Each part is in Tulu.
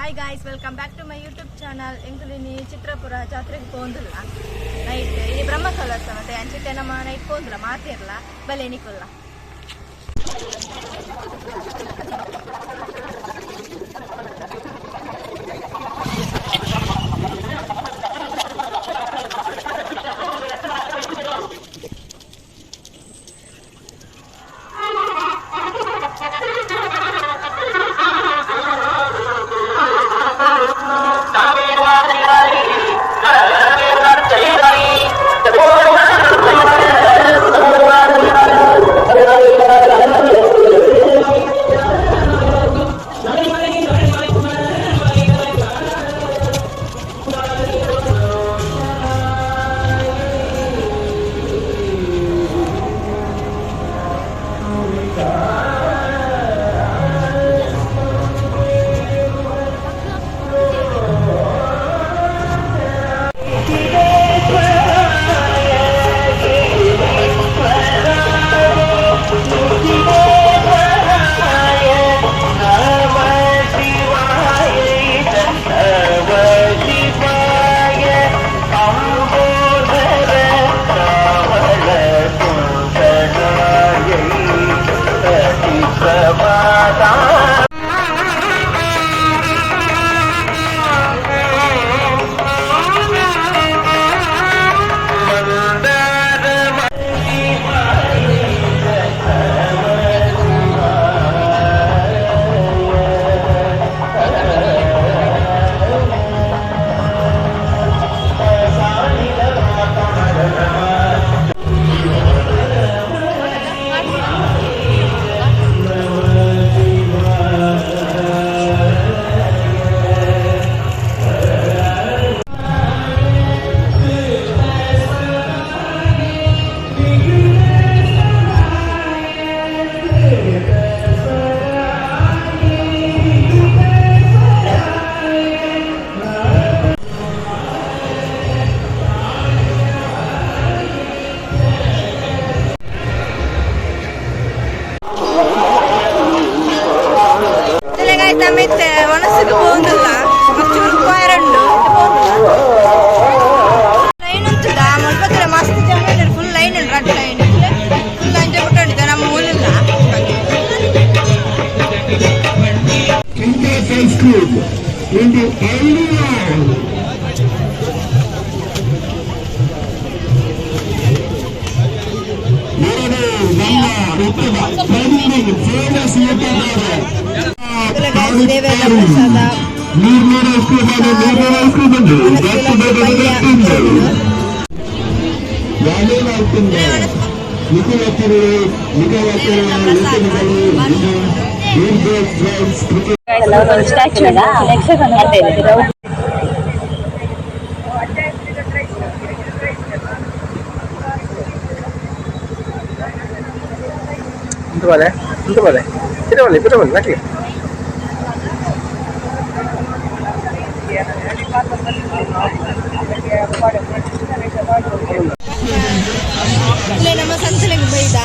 Hi guys, welcome back to my YouTube channel. ಎಂಕುಲಿನಿ ಚಿತ್ರಪುರ ಜಾತ್ರೆಗೆ ಪೋಂದುಲ್ಲ ನೈಟ್. ಇನಿ ಬ್ರಹ್ಮ ಕಲೋತ್ಸವ ಮತ್ತೆ ಅಂಚಿತ್ತೆ ನಮ್ಮ ನೈಟ್ ಪೋಂದುಲ್ಲ ಮಾತಿರ್ಲ ಬಲೆ ನಿಕುಲ್ಲ. ನಮಿತ್ತೆ ಒಣಸುಗೆ ಪೋಂದುಲ್ಲ, ಮಚ್ಚೂರು ಪೋಯರಂಡು. ಲೈನ್ ಉಂತುದ ಮುಲ್ಪತ್ರ ಮಸ್ತ್ ಜನ, ಫುಲ್ ಲೈನ್ ಉಂಟು. ರಡ್ಡ್ ಲೈನ್ ಫುಲ್ ಅಂಚೆ ಬಿಟ್ಟು ನಮ್ಮ ಮೂಲಲ್ಲ. Campus High School in the early round. ಎರಡು ನಮ್ಮ ಉತ್ತಮ ಟ್ರೆಂಡಿಂಗ್ ಫೇಮಸ್ ಯೂಟ್ಯೂಬರ್. ದೇವರ ಪ್ರಸಾದ. ನೀರ್ನೂರ ಐಸ್ ಬಂದು, ನೀರ್ನೂರ ಐಸ್ ಬಂದು. ಯಾವೇನಾಗ್ತದೆ? ಸ್ಟ್ಯಾಚು. ಉಂಟು ಬಲೆ, ಉಂಟು ಬಲೆ, ಪಿರವಲ್ಲಿ ಪಿರವಲ್ಲಿ ನಕಲಿ. ಇಲ್ಲೇ ನಮ್ಮ ಸಂತಲೆಗೆ ಬೈದ.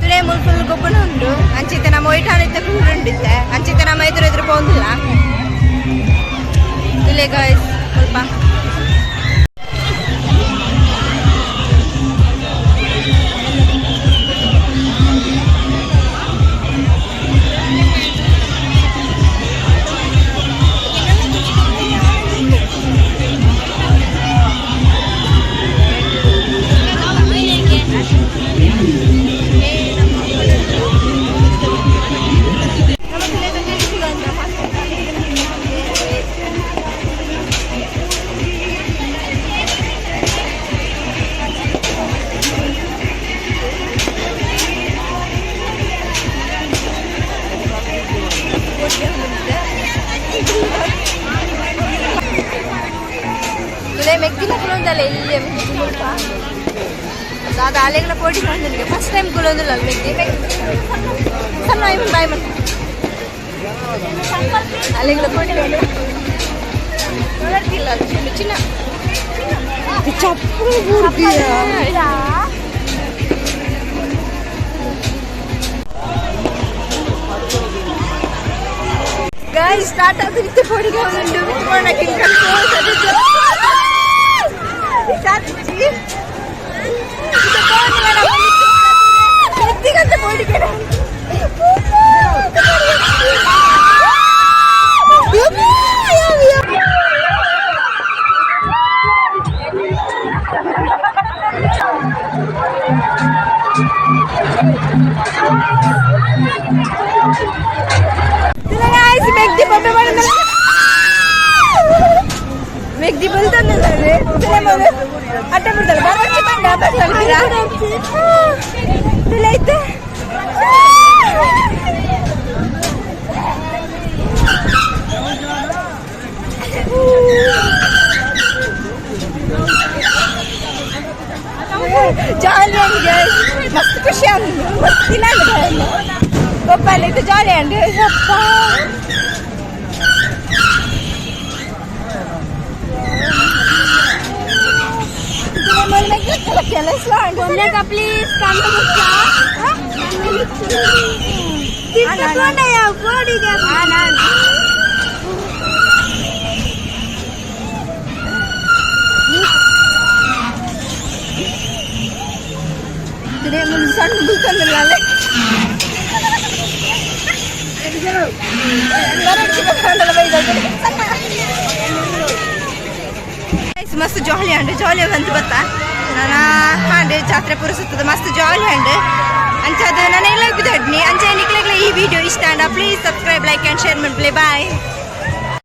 ತುಲೆ ಮುಲ್ ಫುಲ್ ಗೊಬ್ಬನ ಉಂಡು. ಅಂಚಿತ್ತೆ ನಮ್ಮ ಒಯ್ಟಾಣ ಇತ್ತ ಉಂಡಿತ್ತೆ. ಅಂಚಿತ್ತೆ ನಮ್ಮ ಎದುರು ಎದುರು ಪೋಂದಿಲ್ಲ. ತುಲೆ ಗಾಯ್ಸ್ ಸ್ವಲ್ಪ. ಕುಲೊಂದಲ್ಲ ಇಲ್ಲಿ ಮುಲ್ಪ. ದಾದ ಅಲೆಗಳ ಪೋಡಿ ಬಂದಿಗೆ ಫಸ್ಟ್ ಟೈಮ್ ಕುಲೊಂದಿಲ್ಲ ಮೆಗ್ದಿ. ಸಣ್ಣ ಐಮನ್ ಬಾಯ್ ಮನ್ ಅಲೆಗಳ ಪೋಡಿ ನೋಡಕ್ಕಿಲ್ಲ ಚಿನ್ನ ಚಿನ್ನ. ಚಪ್ಪು ಬೂರ್ದಿಯ. ಗಾಯ್ಸ್, ಸ್ಟಾರ್ಟ್ ಆದ ವಿತ್ ಪೋಡಿಗೆ ಉಂಡು ವಿತ್ ಮಾಡೋಕೆ. ಎತ್ತಿಗಂತ ಪೋಡಿಗೆ. ಗಾಯ್ಸ್, ಮೆಗ್ದಿ ಬೊಬ್ಬೆ ಮಾಡಿದ್ನಲ್ಲ, ಮೆಗ್ದಿ ಬಲ್ತಂದಲ್ಲ, ಅಟ್ಟ ಬಿಡ್ತಾಳೆ. ಬರೋಚಿ ಬಂಡ ಬರ್ತಾಳೆ. ಐತೆ. ಜಾಲಿ ಆಗಿದೆ, ಮಸ್ತ್ ಖುಷಿ ಆಗಿದೆ. ಮಸ್ತ್ ದಿನ ಆಗಿದೆ ಒಬ್ಬಲ್ಲಿ ಇದು ಜಾಲಿ ಅಂಡ್ ಅಪ್ಪ. ಕೆಲಸ. ಪ್ಲೀಸ್. ಕೋಡಿಗೆ. ಸಣ್ಣ ಬುಲ್ತಂದಿಲ್ಲ. ಮಸ್ತ್ ಜಾಲಿ ಅಂಡ್ ಜಾಲಿ ಬಂತು ಗೊತ್ತಾ. ನಾನು ಹಾಂಡೆ ಜಾತ್ರೆ ಪೂರ ಸುತ್ತದ, ಮಸ್ತ್ ಜಾಲಿ ಅಂಡ್ ಅಂಚಾದ ನಾನು ಎಲ್ಲ ಬಿದ್ದಡ್ನಿ. ಅಂಚೆ ನಿಕ್ಲೆಗ್ಲ ಈ ವಿಡಿಯೋ ಇಷ್ಟ ಅಂಡ please subscribe, like and share ಮನ್ಪ್ಲೆ. Bye.